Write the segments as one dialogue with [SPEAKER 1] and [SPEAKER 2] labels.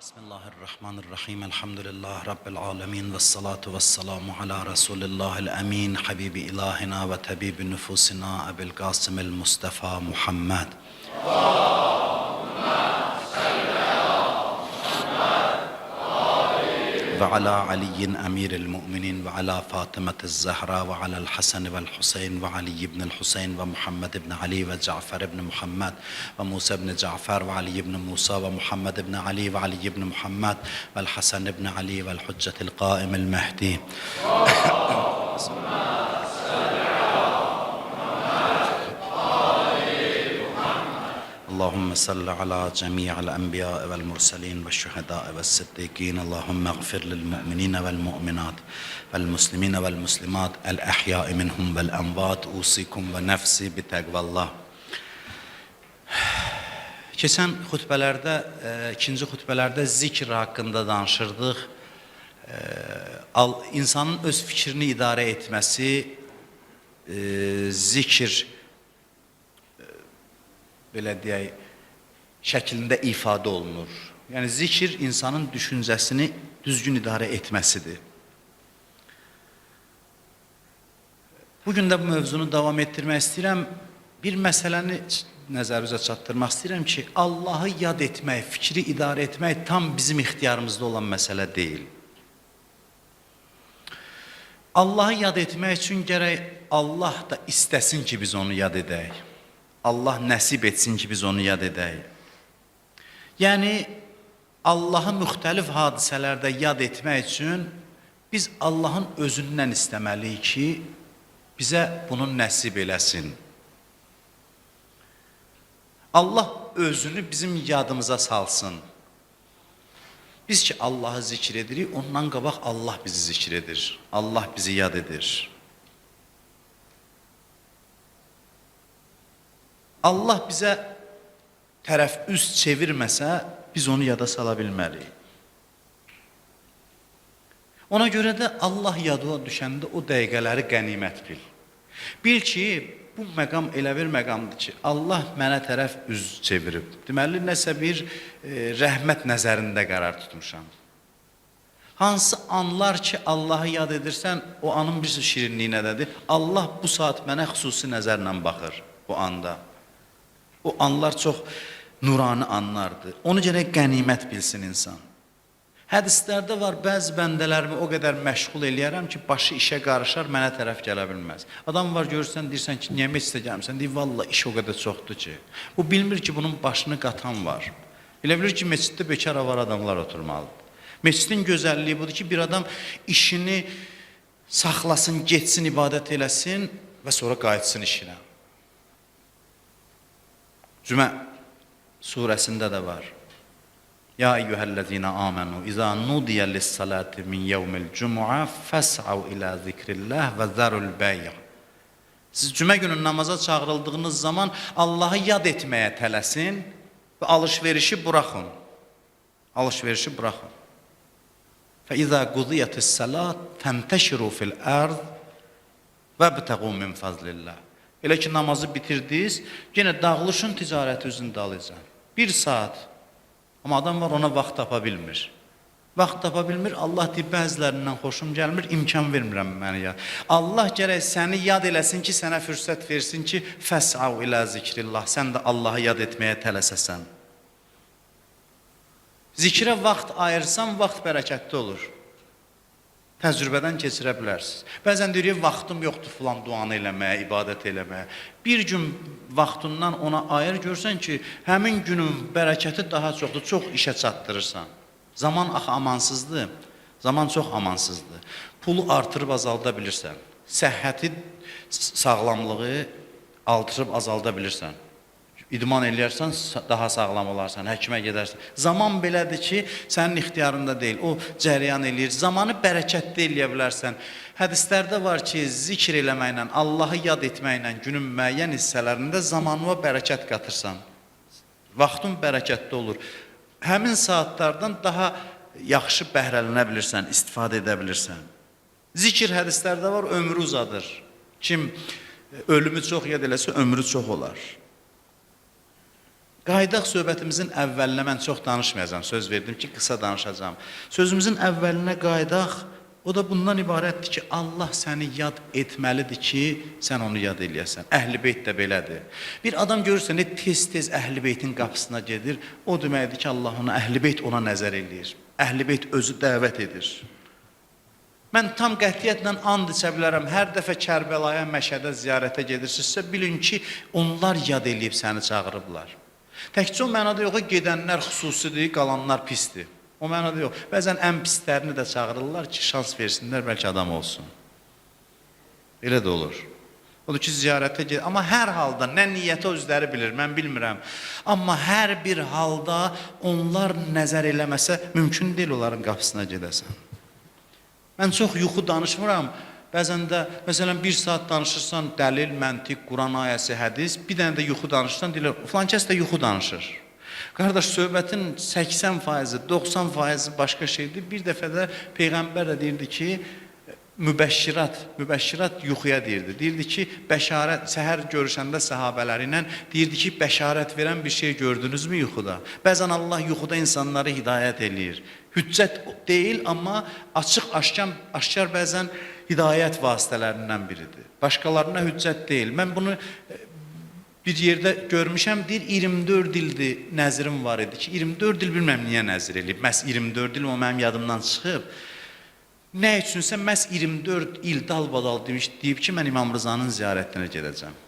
[SPEAKER 1] Bismillahirrahmanirrahim. Elhamdülillah Rabbil alemin. Və salatu və salamu ala Resulillahil əmin. Habibi ilahina və təbibi nüfusina Əbil Qasimil Mustafa Muhammed. وعلى علي أمير المؤمنين وعلى فاطمة الزهراء وعلى الحسن والحسين وعلي بن الحسين ومحمد بن علي وجعفر بن محمد وموسى بن جعفر وعلي بن موسى ومحمد بن علي وعلي بن محمد والحسن بن علي والحجة القائم المهدي. اللهم صل على جميع الأنبياء والمرسلين والشهداء والصديقين. اللهم اغفر للمؤمنين والمؤمنات والمسلمين والمسلمات الأحياء منهم والأموات. أوصيكم ونفسي بتقوى الله. Keçən xutbələrdə, ikinci xutbələrdə zikr haqqında danışırdıq. İnsanın öz fikrini idarə etməsi, zikr, belə deyək, şəklində ifadə olunur. Yəni zikr insanın düşüncəsini düzgün idarə etməsidir. Bugün də bu mövzunu davam etdirmək istəyirəm. Bir məsələni nəzərinizə çatdırmaq istəyirəm ki, Allahı yad etmək, fikri idarə etmək tam bizim ixtiyarımızda olan məsələ deyil. Allahı yad etmək üçün gərək Allah da istəsin ki, biz onu yad edək. Allah nəsib etsin ki, biz onu yad edək. Yəni, Allahı müxtəlif hadisələrdə yad etmək üçün biz Allahın özündən istəməliyik ki, bizə bunu nəsib eləsin. Allah özünü bizim yadımıza salsın. Biz ki, Allahı zikr edirik, ondan qabaq Allah bizi zikr edir. Allah bizi yad edir. Allah bizə tərəf üz çevirməsə, biz onu yada sala bilmərik. Ona görə də Allah yadına düşəndə o dəqiqələri qənimət bil. Bil ki, bu məqam elə bir məqamdır ki, Allah mənə tərəf üz çevirib. Deməli, nəsə bir rəhmət nəzərində qərar tutmuşam. Hansı anlar ki, Allahı yad edirsən, o anın bir şirinliyi nədədir? Allah bu saat mənə xüsusi nəzərlə baxır bu anda. O anlar çox nurani anlardır. Onu gərək qənimət bilsin insan. Hədislərdə var, bəzi bəndələrimi o qədər məşğul eləyərəm ki, başı işə qarışar, mənə tərəf gələ bilməz. Adam var, görürsən, deyirsən ki, niyə meçidə gəlmirsən? Deyir, vallah, iş o qədər çoxdur ki. Bu bilmir ki, bunun başını qatan var. Elə bilir ki, meçiddə bekar avar adamlar oturmalıdır. Meçidin gözəlliyi budur ki, bir adam işini saxlasın, getsin, ibadət eləsin və sonra qayıtsın işinə. Cümə surəsində də var. Ya eyyuhellezina amenu iza nudiya lis-salati min yevmil cum'a fes'av ila zikrillah və zarul bey'. Siz cümə günü namaza çağırıldığınız zaman Allahı yad etməyə tələsin və alış-verişi buraxın. Alış-verişi buraxın. Fe iza qudiyatis-salat fenteşiru fil ard vebteğu min fazlillah. Elə ki namazı bitirdiniz, yenə dağılışın ticarəti üzün dalıcan. Bir saat. Amma adam var ona vaxt tapa bilmir. Vaxt tapa bilmir, Allah deyir bəzilərindən xoşum gəlmir, imkan vermirəm məni ya. Allah gərək səni yad eləsin ki, sənə fürsət versin ki, fəs'av ilə zikrillah, sən də Allahı yad etməyə tələsəsən. Zikrə vaxt ayırsan, vaxt bərəkətli olur. Təcrübədən keçirə bilərsiniz. Bəzən deyirik, vaxtım yoxdur filan duanı eləməyə, ibadət eləməyə. Bir gün vaxtından ona ayır, görsən ki, həmin günün bərəkəti daha çoxdur, çox işə çatdırırsan. Zaman axı amansızdır. Zaman çox amansızdır. Pulu artırıb azalda bilirsən. Səhhəti, sağlamlığı artırıb azalda bilirsən. İdman eləyərsən, daha sağlam olarsan, həkimə gedərsən. Zaman belədir ki, sənin ixtiyarında deyil. O cəryan eləyir. Zamanı bərəkətli eləyə bilərsən. Hədislərdə var ki, zikr eləməklə, Allahı yad etməklə günün müəyyən hissələrində zamanına bərəkət qatırsan. Vaxtın bərəkətli olur. Həmin saatlardan daha yaxşı bəhrələnə bilirsən, istifadə edə bilirsən. Zikr hədislərdə var, ömrü uzadır. Kim ölümü çox yad eləsə, ömrü çox olar. Qayıdaq söhbətimizin əvvəlinə, mən çox danışmayacağam, söz verdim ki, qısa danışacağam. Sözümüzün əvvəlinə qayıdaq, o da bundan ibarətdir ki, Allah səni yad etməlidir ki, sən onu yad eləyəsən. Əhl-i Beyt də belədir. Bir adam görürsən, tez-tez Əhl-i Beytin qapısına gedir, o deməkdir ki, Allah ona, Əhl-i Beyt ona nəzər eləyir. Əhl-i Beyt özü dəvət edir. Mən tam qətiyyətlə and içə bilərəm, hər dəfə Kərbəlaya, Məşədə ziyarətə gedirsinizsə, bilin ki, onlar yad eləyib səni çağırıblar. Təkcə o mənada yox, gedənlər xüsusidir, qalanlar pisdir. O mənada yox. Bəzən ən pislərini də çağırırlar ki, şans versinlər, bəlkə adam olsun. Elə də olur. Odur ki, ziyarətə gedir. Amma hər halda nə niyyətə özləri bilir, mən bilmirəm. Amma hər bir halda onlar nəzər eləməsə, mümkün deyil onların qapısına gedəsən. Mən çox yuxu danışmıram. Bəzən də, məsələn, bir saat danışırsan, dəlil, məntiq, Quran ayəsi, hədis, bir dənə də yuxu danışırsan, deyirlər, filan kəs də yuxu danışır. Qardaş, söhbətin 80%, 90% başqa şeydir. Bir dəfə də Peyğəmbər də deyirdi ki, mübəşşirat yuxuya deyirdi. Deyirdi ki, bəşarət, səhər görüşəndə səhabələri ilə deyirdi ki, bəşarət verən bir şey gördünüzmü yuxuda? Bəzən Allah yuxuda insanları hidayət eləyir. Hüccət deyil, amma açıq, aşkar bəzən hidayət vasitələrindən biridir. Başqalarına hüccət deyil. Mən bunu bir yerdə görmüşəm, deyir, 24 ildir nəzrim var idi ki, 24 il bilməm niyə nəzr eləyib. Məhz 24 il o mənim yadımdan çıxıb. Nə üçünsə məhz 24 il dalbadal demiş, deyib ki, mən İmam Rızanın ziyarətinə gedəcəm.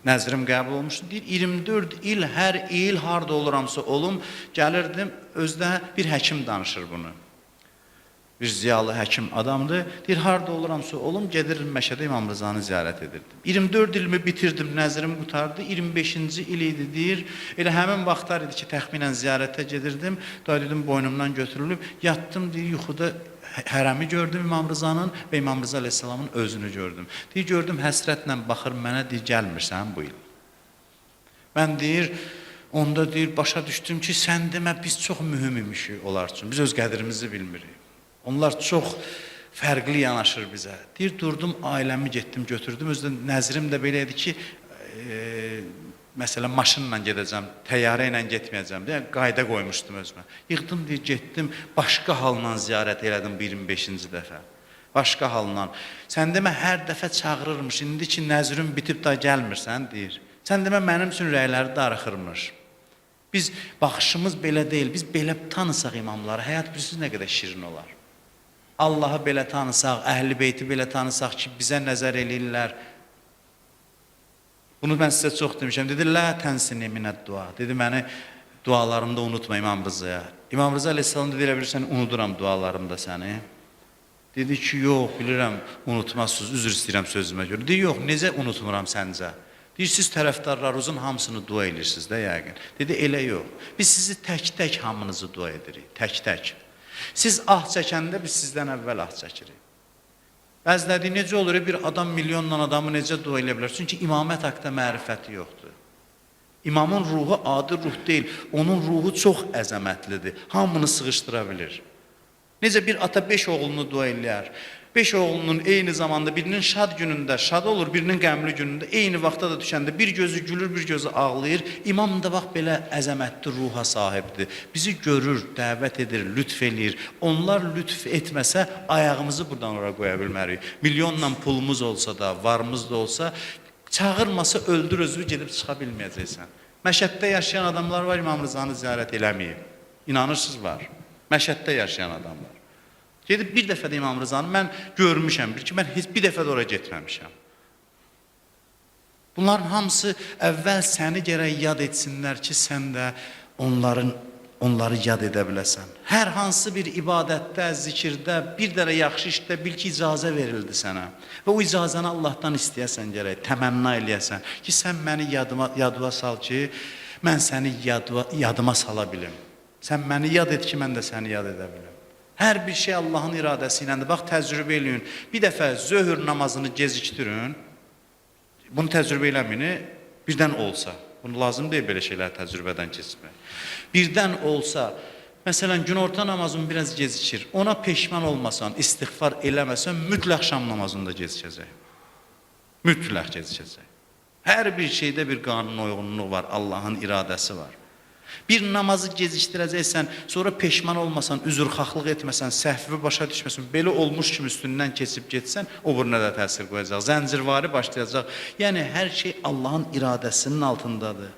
[SPEAKER 1] Nəzrim qəbul olmuşdu. Deyir, 24 il, hər il harda oluramsa olum, gəlirdim, özdə bir həkim danışır bunu. Bir ziyalı həkim adamdır. Deyir, harda oluramsa olum, gedirdim Məşədə İmam Rızanı ziyarət edirdim. 24 ilimi bitirdim, nəzrim qurtardı. 25-ci il idi, deyir. Elə həmin vaxtlar idi ki, təxminən ziyarətə gedirdim. Daha dedim, boynumdan götürülüb. Yatdım, deyir, yuxuda hərəmi gördüm İmam Rızanın və İmam Rıza əleyhissalamın özünü gördüm. Deyir, gördüm, həsrətlə baxır mənə, deyir, gəlmirsən bu il. Mən deyir, onda deyir, başa düşdüm ki, sən demə, biz çox mühüm imişik onlar üçün. Biz öz qədrimizi bilmirik. Onlar çox fərqli yanaşır bizə. Deyir, durdum, ailəmi getdim, götürdüm. Özdə nəzrim də belə idi ki, məsələn, maşınla gedəcəm, təyyarə ilə getməyəcəm deyə qayda qoymuşdum özümə. Yığdım, deyir, getdim, başqa halla ziyarət elədim bu 25-ci dəfə. Başqa halla. Sən demə, hər dəfə çağırırmış, indi ki, nəzrim bitib da gəlmirsən, deyir. Sən demə, mənim üçün ürəkləri darıxırmış. Biz, baxışımız belə deyil, biz belə tanısaq imamları, həyat bilirsiniz nə qədər şirin olar. Allahı belə tanısaq, Əhl-i Beyti belə tanısaq ki, bizə nəzər eləyirlər. Bunu mən sizə çox demişəm. Dedi, lə tənsini minəd dua. Dedi, məni dualarımda unutma İmam Rızaya. İmam Rıza əleyhissalam dedi, elə bilirsən, unuduram dualarımda səni. Dedi ki, yox, bilirəm, unutmazsınız, üzr istəyirəm sözümə görə. Dedi, yox, necə unutmuram səncə? Deyir, siz tərəfdarlarınızın hamısını dua edirsiniz də yəqin. Dedi, elə yox. Biz sizi tək-tək hamınızı dua edirik, tək-tək. Siz ah çəkəndə biz sizdən əvvəl ah çəkirik. Bəziləri necə olur, bir adam milyonla adamı necə dua eləyə bilər? Çünki imamət haqqında mərifəti yoxdur. İmamın ruhu adi ruh deyil, onun ruhu çox əzəmətlidir. Hamını sığışdıra bilir. Necə bir ata 5 oğlunu dua eləyər. 5 oğlunun eyni zamanda birinin şad günündə şad olur, birinin qəmli günündə eyni vaxtda da düşəndə bir gözü gülür, bir gözü ağlayır. İmam da bax belə əzəmətli ruha sahibdir. Bizi görür, dəvət edir, lütf eləyir. Onlar lütf etməsə ayağımızı buradan ora qoya bilmərik. Milyonla pulumuz olsa da, varımız da olsa, çağırmasa öldür özünü gedib çıxa bilməyəcəksən. Məşəddə yaşayan adamlar var, İmam Rızanı ziyarət eləməyib. İnanırsınız var. Məşəddə yaşayan adamlar. Gedib bir dəfə də İmam Rızanı mən görmüşəm, bir ki, mən heç bir dəfə də ora getməmişəm. Bunların hamısı əvvəl səni gərək yad etsinlər ki, sən də onları yad edə biləsən. Hər hansı bir ibadətdə, zikirdə, bir dənə yaxşı işdə bil ki, icazə verildi sənə. Və o icazəni Allahdan istəyəsən gərək, təmənna eləyəsən ki, sən məni yadıma sal ki, mən səni yadıma sala bilim. Sən məni yad et ki, mən də səni yad edə bilim. Hər bir şey Allahın iradəsi iləndir. Bax, təcrübə eləyin. Bir dəfə zöhr namazını gecikdirin. Bunu təcrübə eləməyin, birdən olsa. Bunu lazım deyil belə şeylər təcrübədən keçmək. Birdən olsa, məsələn, günorta namazın biraz gecikir. Ona peşman olmasan, istiğfar eləməsən, mütləq şam namazında gecikəcək. Mütləq gecikəcək. Hər bir şeydə bir qanun uyğunluq var, Allahın iradəsi var. Bir namazı gecikdirəcəksən, sonra peşman olmasan, üzrxahlıq etməsən, səhvi başa düşməsən, belə olmuş kimi üstündən keçib getsən, o birinə də təsir qoyacaq. Zəncirvari başlayacaq. Yəni hər şey Allahın iradəsinin altındadır.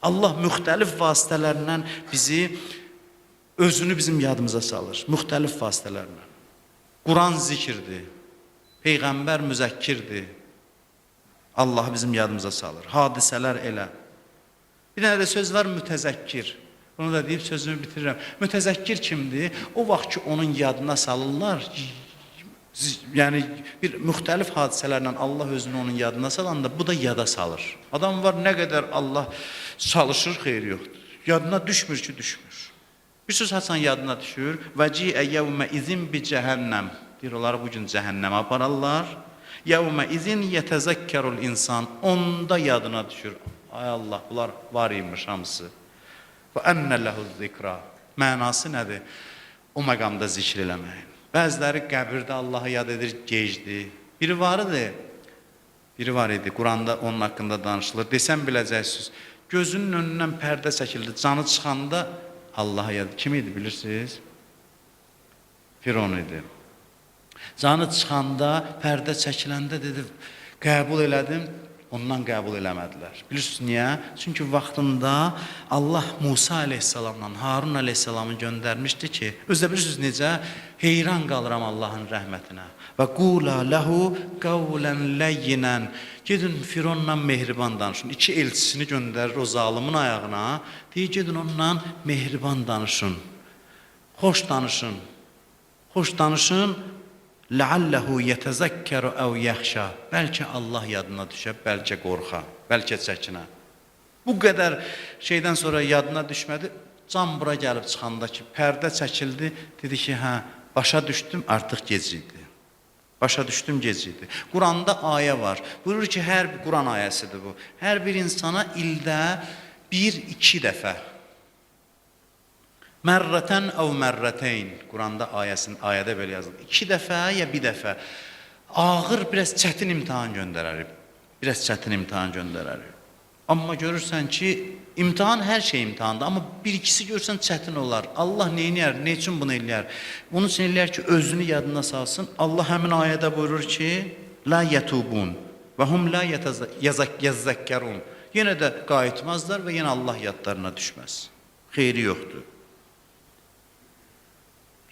[SPEAKER 1] Allah müxtəlif vasitələrlə bizi, özünü bizim yadımıza salır. Müxtəlif vasitələrlə. Quran zikirdir. Peyğəmbər müzəkkirdir. Allah bizim yadımıza salır. Hadisələr elə. Bir dənə də söz var, mütəzəkkir. Bunu da deyib sözümü bitirirəm. Mütəzəkkir kimdir? O vaxt ki, onun yadına salırlar, yəni bir müxtəlif hadisələrlə Allah özünü onun yadına salanda, bu da yada salır. Adam var, nə qədər Allah çalışır, xeyri yoxdur. Yadına düşmür ki, düşmür. Bir söz haçan yadına düşür. Və ci'ə yevmə izin bi cəhənnəm. Deyir, onları bugün cəhənnəmə apararlar. Yevmə izin yetəzəkkərul insan. Onda yadına düşür. Ay Allah, bunlar var imiş hamısı. Və ennə lehu zikra. Mənası nədir? O məqamda zikr eləməyin. Bəziləri qəbirdə Allahı yad edir, gecdir. Biri var idi. Biri var idi. Quranda onun haqqında danışılır. Desəm biləcəksiniz. Gözünün önündən pərdə çəkildi. Canı çıxanda Allahı yad. Kim idi bilirsiniz? Firon idi. Canı çıxanda, pərdə çəkiləndə dedi, qəbul elədim. Ondan qəbul eləmədilər. Bilirsiniz niyə? Çünki vaxtında Allah Musa əleyhissalamla Harun əleyhissalamı göndərmişdi ki, özü də bilirsiniz necə? Heyran qalıram Allahın rəhmətinə. Və qula lehu qavlen leyyinən. Gedin Fironla mehriban danışın. İki elçisini göndərir o zalımın ayağına. Deyir, gedin onunla mehriban danışın. Xoş danışın. Xoş danışın. Leallehu yetezekkeru ev yahşa. Bəlkə Allah yadına düşə, bəlkə qorxa, bəlkə çəkinə. Bu qədər şeydən sonra yadına düşmədi. Can bura gəlib çıxanda ki, pərdə çəkildi, dedi ki, hə, başa düşdüm, artıq gec idi. Başa düşdüm, gec idi. Quranda ayə var. Buyurur ki, hər Quran ayəsidir bu. Hər bir insana ildə bir-iki dəfə Mərrətən əv mərrəteyn. Quranda ayədə belə yazılır. İki dəfə ya bir dəfə ağır, biraz çətin imtahan göndərərik. Biraz çətin imtahan göndərərik. Amma görürsən ki, imtahan hər şey imtahandır. Amma bir ikisi görürsən çətin olar. Allah nə eləyər, nə üçün bunu eləyər? Bunun üçün eləyər ki, özünü yadına salsın. Allah həmin ayədə buyurur ki, la yetubun və hum la yezəkkərun. Yenə də qayıtmazlar və yenə Allah yadlarına düşməz. Xeyri yoxdur.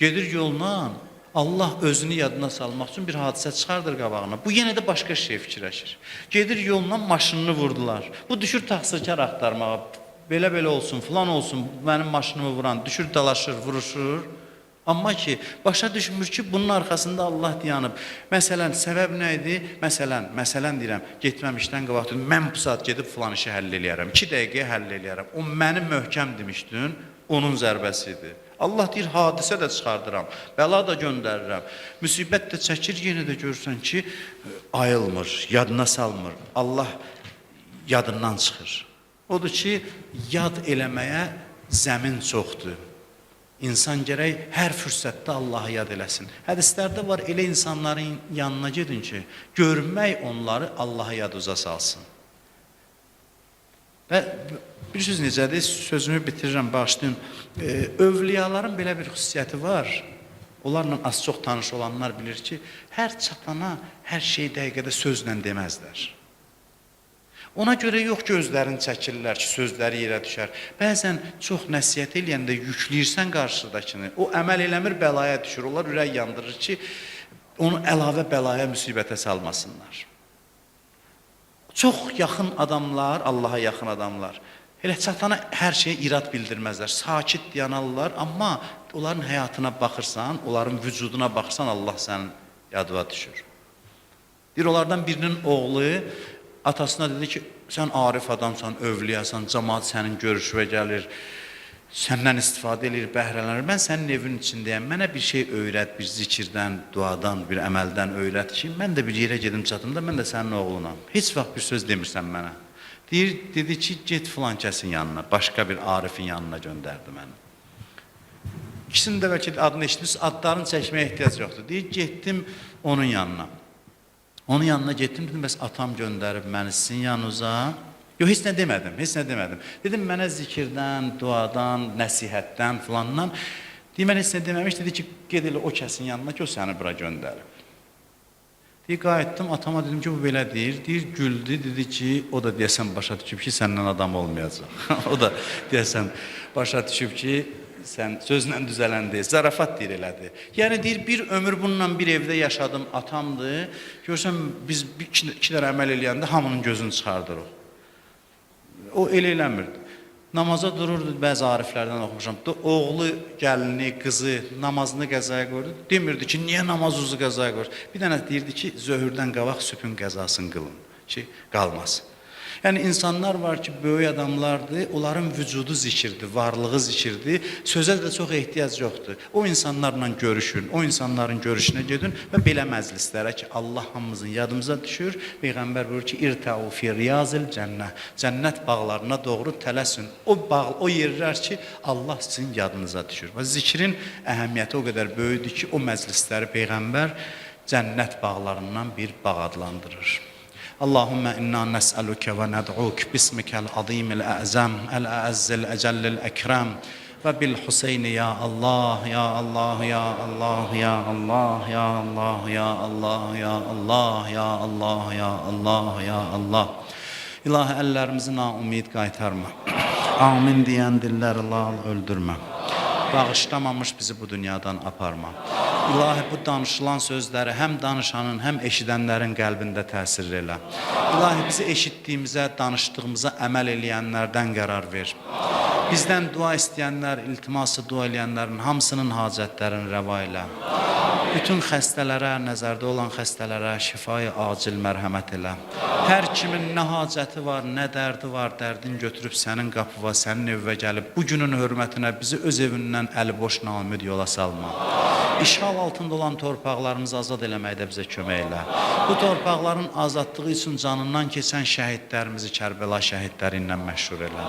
[SPEAKER 1] Gedir yolla, Allah özünü yadına salmaq üçün bir hadisə çıxardır qabağına. Bu yenə də başqa şey fikirləşir. Gedir yolla, maşınını vurdular. Bu düşür təqsirkar axtarmağa. Belə-belə olsun, filan olsun, mənim maşınımı vuran. Düşür, dalaşır, vuruşur. Amma ki, başa düşmür ki, bunun arxasında Allah dayanıb. Məsələn, səbəb nə idi? Məsələn deyirəm, getməmişdən qabaq dedim, mən bu saat gedib filan işi həll eləyərəm. 2 dəqiqəyə həll eləyərəm. O məni möhkəm demişdin, onun zərbəsi idi. Allah deyir, hadisə də çıxardıram, bəla da göndərirəm, müsibət də çəkir, yenə də görürsən ki, ayılmır, yadına salmır. Allah yadından çıxır. Odur ki, yad eləməyə zəmin çoxdur. İnsan gərək hər fürsətdə Allahı yad eləsin. Hədislərdə var, elə insanların yanına gedin ki, görmək onları Allahı yaduza salsın. Və bilirsiniz necədir? Sözümü bitirirəm, bağışlayın. Övliyaların belə bir xüsusiyyəti var. Onlarla az-çox tanış olanlar bilir ki, hər çatana hər şey dəqiqədə sözlə deməzlər. Ona görə yox ki, özlərini çəkirlər ki, sözləri yerə düşər. Bəzən çox nəsihət eləyəndə yükləyirsən qarşıdakını. O əməl eləmir, bəlaya düşür. Onlar ürək yandırır ki, onu əlavə bəlaya, müsibətə salmasınlar. Çox yaxın adamlar, Allaha yaxın adamlar, elə çatana hər şeyə irad bildirməzlər. Sakit dayanarlar, amma onların həyatına baxırsan, onların vücuduna baxırsan, Allah sənin yadıva düşür. Deyir, onlardan birinin oğlu atasına dedi ki, sən arif adamsan, övliyasan, cəmaat sənin görüşüvə gəlir, səndən istifadə eləyir, bəhrələnir. Mən sənin evin içindəyəm, mənə bir şey öyrət, bir zikirdən, duadan, bir əməldən öyrət ki, mən də bir yerə gedim çatım da, mən də sənin oğlunam. Heç vaxt bir söz demirsən mənə. Deyir, dedi ki, get filan kəsin yanına, başqa bir arifin yanına göndərdi məni. İkisinin də bəlkə adını eşitmişsiniz, adlarını çəkməyə ehtiyac yoxdur. Deyir, getdim onun yanına. Onun yanına getdim, dedim, bəs atam göndərib məni sizin yanınıza. Yox, heç nə demədim, heç nə demədim. Dedim, mənə zikirdən, duadan, nəsihətdən filandan. Deyir, mən heç nə deməmiş, dedi ki, ged elə o kəsin yanına ki, o səni bura göndərib. Deyir, qayıtdım, atama dedim ki, bu belə deyir. Deyir, güldü, dedi ki, o da deyəsən başa düşüb ki, səndən adam olmayacaq. O da deyəsən başa düşüb ki, sən sözlə düzələn deyil, zarafat deyir elədi. Yəni deyir, bir ömür bununla bir evdə yaşadım, atamdır. Görsən, biz iki dənə əməl eləyəndə hamının gözünü çıxardırıq. O elə eləmirdi. Namaza dururdu, bəzi ariflərdən oxumuşam. Oğlu, gəlini, qızı namazını qəzaya qoyurdu. Demirdi ki, niyə namazınızı qəzaya qoyur? Bir dənə deyirdi ki, zöhrdən qabaq sübhün qəzasını qılın ki, qalmasın. Yəni insanlar var ki, böyük adamlardır, onların vücudu zikirdir, varlığı zikirdir, sözə də çox ehtiyac yoxdur. O insanlarla görüşün, o insanların görüşünə gedin və belə məclislərə ki, Allah hamımızın yadımıza düşür. Peyğəmbər buyurur ki, İrtəu fi riyazil cənnə. Cənnət bağlarına doğru tələsin. O bağ, o yerlər ki, Allah sizin yadınıza düşür. Və zikrin əhəmiyyəti o qədər böyükdür ki, o məclisləri Peyğəmbər cənnət bağlarından bir bağ adlandırır. Allahümme inna nes'eluke ve ned'uk bismikel azimil a'zam el a'azzil ecellil ekrem ve bil Hüseyni ya Allah ya Allah ya Allah ya Allah ya Allah ya Allah ya Allah ya Allah ya Allah ya Allah. İlahi əllərimizi naümid qaytarma. Amin deyən dillər lal öldürmə. Bağışlamamış bizi bu dünyadan aparma. İlahi bu danışılan sözləri həm danışanın, həm eşidənlərin qəlbində təsir elə. İlahi bizi eşitdiyimizə, danışdığımıza əməl eləyənlərdən qərar ver. Bizdən dua istəyənlər, iltiması dua eləyənlərin hamısının hacətlərini rəva elə. Bütün xəstələrə, nəzərdə olan xəstələrə şifayı acil mərhəmət elə. Hər kimin nə hacəti var, nə dərdi var, dərdin götürüb sənin qapıva, sənin evə gəlib bu günün hörmətinə bizi öz evindən əli boş naümid yola salma. İşğal altında olan torpaqlarımızı azad eləməkdə bizə kömək elə. Bu torpaqların azadlığı üçün canından keçən şəhidlərimizi Kərbəla şəhidləri ilə məşhur elə.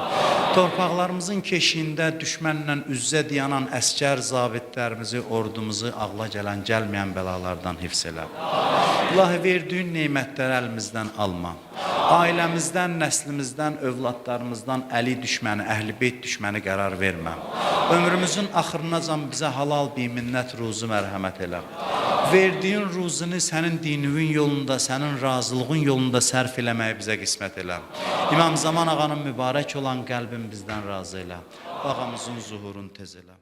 [SPEAKER 1] Torpaqlarımızın keşiyində düşmənlə üz-üzə dayanan əsgər zabitlərimizi, ordumuzu ağla gələn, gəlməyən bəlalardan hifz elə. İlahi verdiyin nemətləri əlimizdən alma. Ailəmizdən, nəslimizdən, övladlarımızdan əli düşməni, əhl-i beyt düşməni qərar vermə. Ömrümüzün axırınacan bizə halal biminnət ruzu mərhəmət elə. Verdiyin ruzunu sənin dininin yolunda, sənin razılığın yolunda sərf eləməyi bizə qismət elə. İmam Zaman ağanın mübarək olan qəlbin bizdən razı elə. Ağamızın zuhurunu tez elə.